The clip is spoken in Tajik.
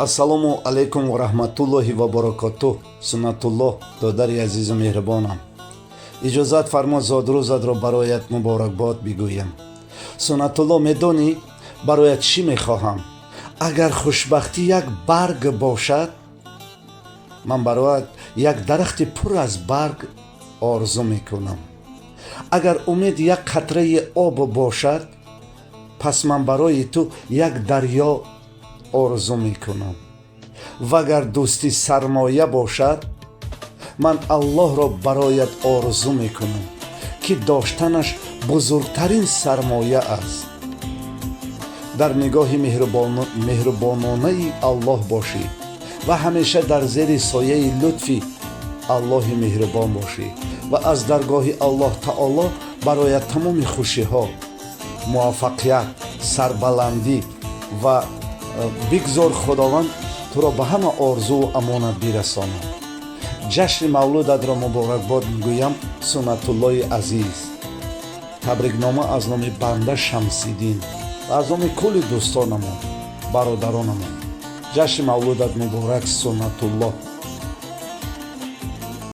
Ассалому алайкум ва раҳматуллоҳи ва баракотуҳ. Суннатуллоҳ, додари азизу меҳрубонам, иҷозат фармо, зодрӯзатро бароят муборакбод бигӯям. Суннатуллоҳ, медонӣ, бароят чӣ мехоҳам? Агар хушбахтӣ як барг бошад, ман бароят як дарахти пур аз барг орзу мекунам. Агар умед як қатраи об бошад, пас ман барои ту як дарё орзу мекунам. Ва агар дӯстӣ сармоя бошад, ман Аллоҳро бароят орзу мекунам, ки доштанаш бузургтарин сармоя аст. Дар нигоҳи меҳрубононаи Аллоҳ бошӣ ва ҳамеша дар зери сояи лутфи Аллоҳи меҳрубон бошӣ ва аз даргоҳи Аллоҳ таоло бароят тамоми хушиҳо, муваффақият, сарбаландӣ ва бигзор Худованд туро ба ҳама орзуву амонат бирасонад. Ҷашни мавлудатро муборакбод мегӯям, Суннатуллои азиз. Табрикнома аз номи банда Шамсиддин ва аз номи кулли дӯстонамон, бародаронамон. Ҷашни мавлудат муборак, Суннатуллоҳ.